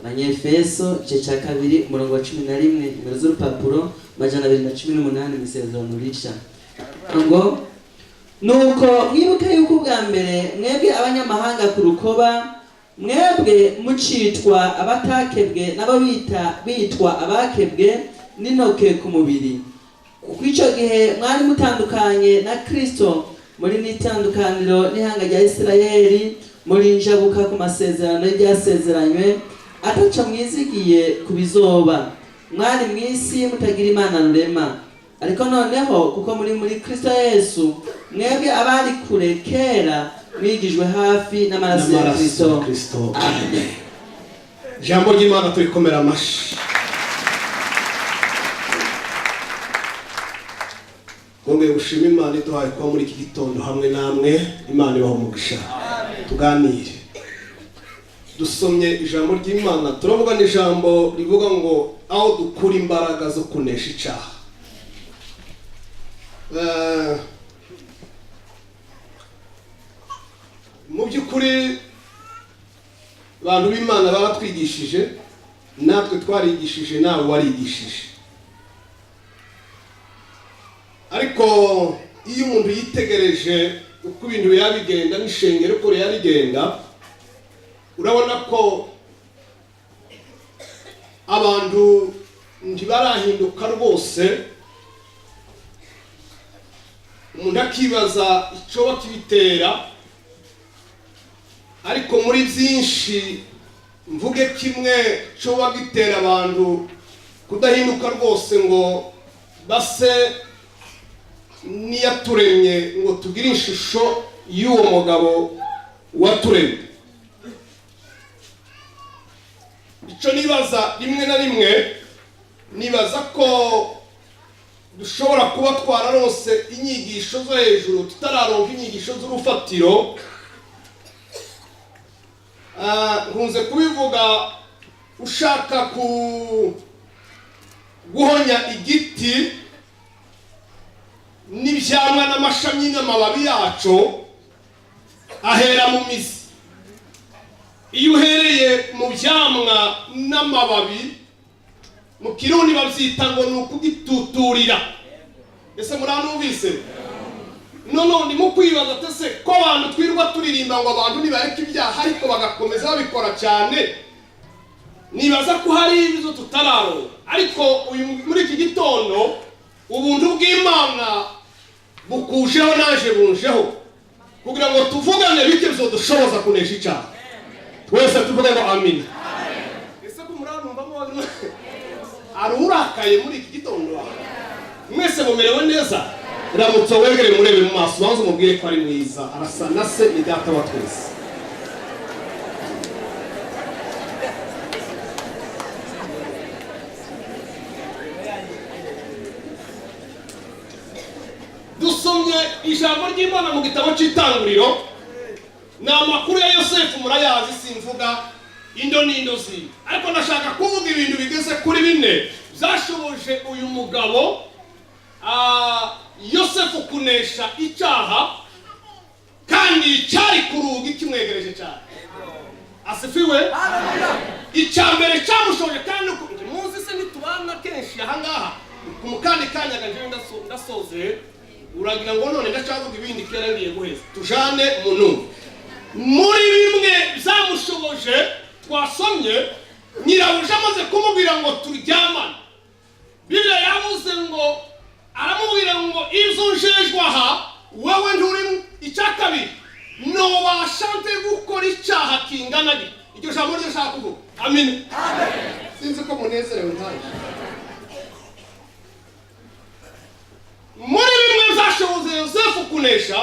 Abanyefeso igice cya 2, umurongo wa 11, nimero z'urupapuro 218 mu Isezerano Rishya, ngo: "Nuko mwibuke yuko ubwa mbere mwebwe abanyamahanga ku rukoba, mwebwe mucitwa abatakebwe nabo bita bitwa abakebwe n'intoke ku mubiri, kuko icyo gihe mwari mutandukanye na Kristo, muri n'itandukaniro n'ihanga rya Isirayeli, muri injabuka ku masezerano y'ibyasezeranywe, ataco mwizigiye ku bizoba, mwari mu isi mutagira Imana rurema. Ariko noneho kuko muri muri Kristo Yesu, mwebwe abari kure kera mwigijwe hafi n'amaraso ya N'amaraso Kristo." ya Kristo. Amen. Ijambo ry'Imana turikomera amashyi. Twongeye gushima Imana iduhaye kuba muri iki gitondo hamwe namwe. Imana ibaha umugisha. Tuganire, dusomye ijambo ry'Imana, turavuga n'ijambo rivuga ngo aho dukura imbaraga zo kunesha icyaha. Mu by'ukuri abantu b'Imana baratwigishije, natwe twarigishije, nawe warigishije, ariko iyo umuntu yitegereje uko ibintu biba bigenda n'ishengero uko riba rigenda, urabona ko abantu ntibarahinduka rwose. Umuntu akibaza icyoba kibitera, ariko muri byinshi mvuge kimwe cyoba gitera abantu kudahinduka rwose ngo base n'iyaturemye, ngo tugire ishusho y'uwo mugabo waturemye. Icyo nibaza, rimwe na rimwe nibaza ko dushobora kuba twararonse inyigisho zo hejuru, tutararonka inyigisho z'urufatiro. Nkunze kubivuga, ushaka ku guhonya igiti n'ibyamwa n'amashami n'amababi yaco, ahera mu mizi. Iyo uhereye mu byamwa n'amababi, mu Kirundi babyita ngo ni ukugituturira. Ese muranumvise? None ndimo kwibaza ate se ko abantu twirirwa turirimba ngo abantu nibareka ibyaha, ariko bagakomeza babikora cyane? Nibaza ko hari ibyo tutararonka, ariko uyu muri iki gitondo ubuntu bw'Imana bukujeho, naje bunjeho kugira ngo tuvugane bike bizodushoboza kunesha icyaha. Twese tuvuge ngo amina. Ese ko muranumva, hari urakaye muri iki gitondo? Mwese mumerewe neza? Ramutse wegere, murebe mu maso, banza umubwire ko ari mwiza, arasa na se, ni data wa twese. Dusomye ijambo ry'Imana mu gitabo cy'Itanguriro. Ni amakuru ya Yosefu, murayazi, simvuga indo n'indo ziwe, ariko ndashaka kuvuga ibintu bigeze kuri bine byashoboje uyu mugabo Yosefu kunesha icyaha, kandi cyari ku rugi kimwegereje cyane. Asifiwe. Icya mbere cyamushoboje, kandi muzi se ntitubana kenshi ahangaha ku mukandi kanyaga, njyewe ndasoze, uragira ngo none ndacyavuga ibindi kera ngiye guheza. Tujane mu numva muri bimwe byamushoboje twasomye, nyirabuja amaze kumubwira ngo turyamane, Bibiliya yavuze ngo aramubwira ngo ibyo njejwe aha wowe nturimo. Icya kabiri, nobasha nte gukora icyaha kingana gitya? Iryo jambo ryo nshaka kuvuga. Amina. Sinzi ko munezerewe nkanjye. Muri bimwe byashoboze Yosefu kunesha,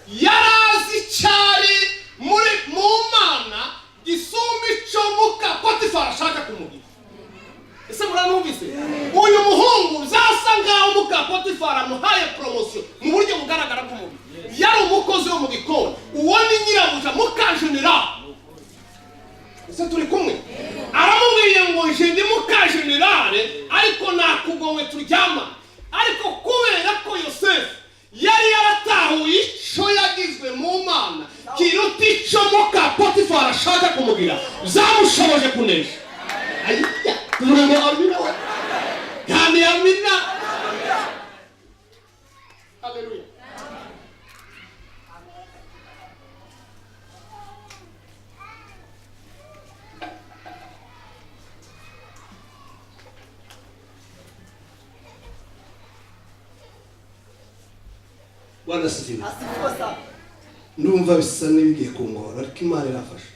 yari azi icyari muri mu Mana gisumba icyo muka Potifari ashaka kumugira. Ese muranumvise? Uyu muhungu byasa nkaho muka Potifari amuhaye promotion mu buryo bugaragara bw'umubiri. Yari umukozi wo mu gikoni, uwo ni nyirabuja muka general. Ese turi kumwe? Aramubwiye ngo nje ndi muka general, ariko nakugowe turyama. Ariko kubera ko Yosefu yari yaratahuye icyo Ico yagizwe mu Mana kiruta ico muka Potifari ashaka kumugira, byamushoboje kunesha. Ayiya, tuvuge ngo amina we kandi amina. Haleluya. Bwana asifiwe. Asifiwe sana. Ndumva bisa n'ibigiye kungora, ariko Imana irafasha.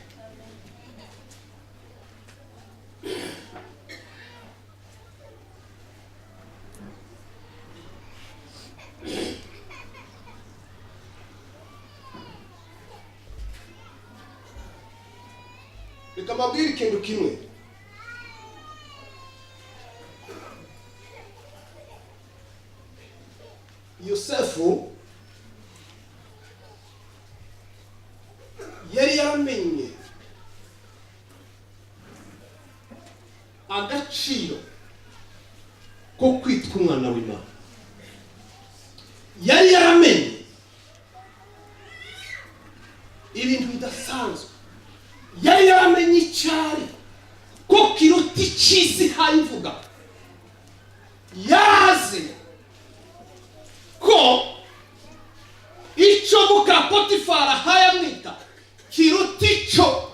Reka mbabwire ikintu kimwe. Yosefu yari yaramenye agaciro ko kwitwa umwana w'Imana. Yari yaramenye ibintu bidasanzwe. Yari yaramenye icyari ko kiruta icy'isi hayivuga. Yarazi ko icyo muka Potifari ahayamwita kiruta icyo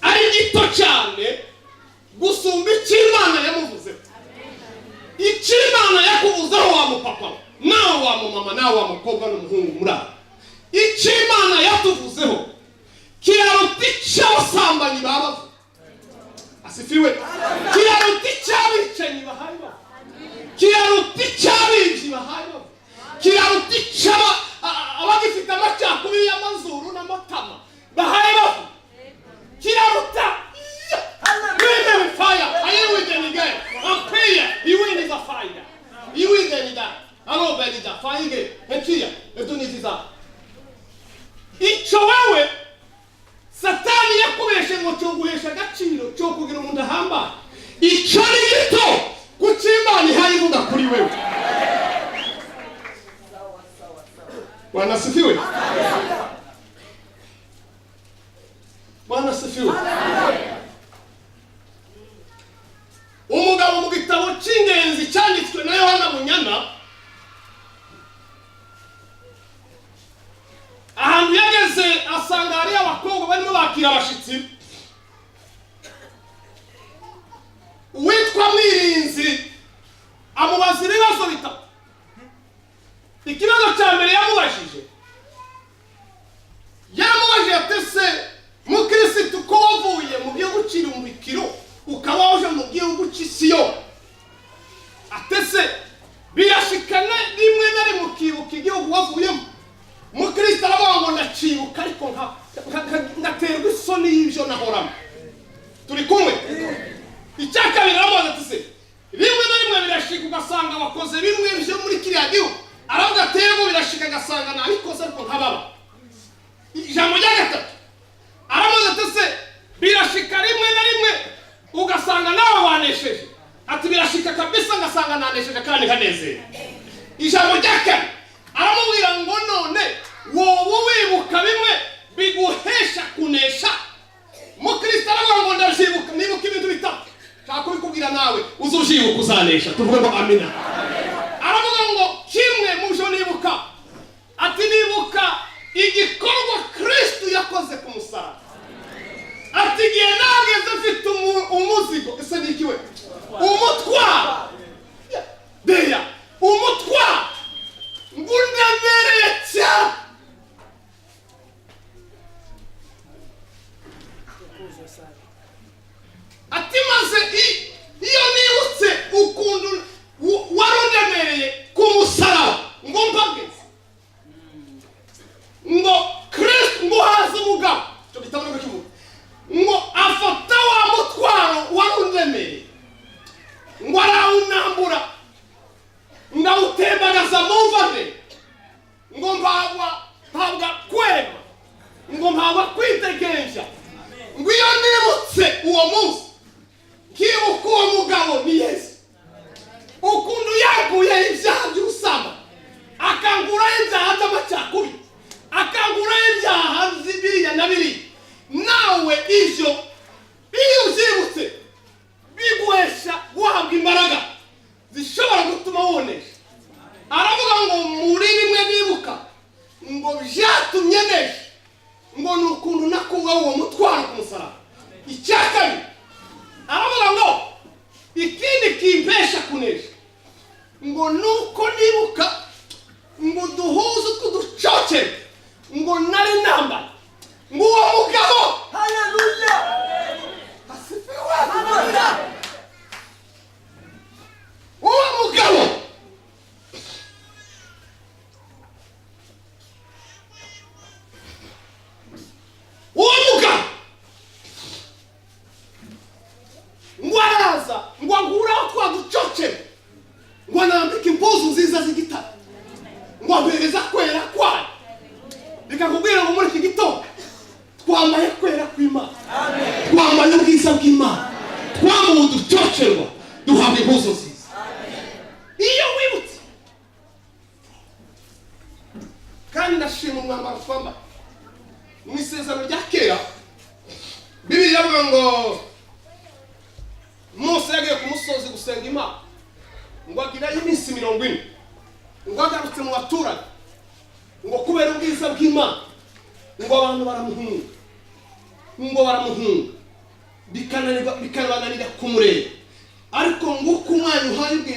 ari gito cyane gusumba icyo Imana yamuvuzeho. Icyo Imana yakuvuzeho wa mupapa nawe, wa mumama nawe, wa mukobwa n'umuhungu muri abo, icyo Imana yatuvuzeho kiraruta icyo abasambanyi baba bavuga. Asifiwe. Kiraruta icyo abicanyi bahaye bavuga. Kiraruta icyo abibyi bahaye bavuga. Kiraruta icyo abagifite amacakubiri y'amazuru n'amatama bahaye bavuga. Kiraruta. Wewe fire, ayewe denige, ampiya, iwe ni za fire. Iwe denida, alo benida, faige, etia, etuniziza. Icyo wewe Satani yakubeshe ngo cyo guhesha agaciro, cyo kugira umuntu ahambaye. Icyo ni gito kuko Imana ihaye ivuga kuri wewe. Bwana asifiwe. Bwana asifiwe. Umugabo mu gitabo cy'ingenzi cyanditswe na Yohana Bunyana, ahantu yageze asanga hariyo abakobwa barimo bakira abashitsi. Uwitwa Mwirinzi amubaza ibibazo bitatu. Ikibazo cya mbere yamubajije, yaramubajije ati: "Se mukirisitu, ko wavuye mu gihugu cy'irumbikiro ukaba waje mu gihugu cy'Isiyo, atese birashikana rimwe na rimwe ukibuka igihugu wavuyemo?" Mukristo aravuga ngo: "Ndacibuka, ariko ngaterwa isoni y'ibyo nahoramo." Turi kumwe? Icya kabiri aramubaza ati: "Se rimwe na rimwe birashika ugasanga wakoze bimwe byo muri kiriya gihugu?" Aravuga ati: "Yego, birashika agasanga nabikoze, ariko nkababa." Ijambo rya gatatu aramubaza ati: "Se birashika rimwe na rimwe ugasanga nawe wanesheje?" Ati: "Birashika kabisa, ngasanga nanesheje kandi nkanezera." Ijambo rya kane aramubwira ngo: "None wowe wibuka bimwe biguhesha kunesha?" Mukristo aravuga ngo: "Ndavyibuka, nibuka ibintu bitatu." Nshaka kubikubwira, nawe uzuvyibuka uzanesha. Tuvuge ngo amina. Aravuga ngo: "Kimwe mu byo nibuka," ati, "nibuka igikorwa Kristu yakoze ku musaraba," ati, "igihe nageze mfite umuzigo." Ese ni iki we? Umutwaro deya, umutwaro ngo undemereye cyane. Ati: "Maze iyo nibutse ukuntu wari undemereye ku musaraba, ngo mpageze, ngo Kristo, ngo haze umugabo," icyo gitabo niko kivuga, ngo afata wa mutwaro wari undemereye, ngo arawunambura, ngo awutembagaza mu mva nde, ngo mpabwa kwema, ngo mpabwa kwitegereja. Ngo iyo nibutse uwo munsi, nkibuka Icya kabiri aravuga ngo ikindi kimpesha kunesha ngo nuko nibuka ngo duhuze utwo ducocero ngo nari nambaye, ngo uwo mugabo. Haleluya. Asifiwe. Haleluya. Uwo mugabo uwo mugabo ngo araza ngo anguraho twa ducocero, ngo anambike impuzu nziza z'igitare, ngo ampereza kwera kwayo. Reka kubwira ngo muri iki gitondo twambaye kwera kw'Imana, twambaye ubwiza bw'Imana, twambaye uducocerwa, duhabwa impuzu nziza. Iyo wibutse kandi, ndashima umwambaro twambaye. Mu isezerano rya kera, Bibiliya iravuga ngo Mose yagiye ku musozi gusenga Imana, ngo agirayo iminsi 40, ngo agarutse mu baturage, ngo kubera ubwiza bw'Imana ngo abantu baramuhunga, ngo baramuhunga bikananirwa, bikabananira kumureba. Ariko nguko umwanya uhaye ubwenge.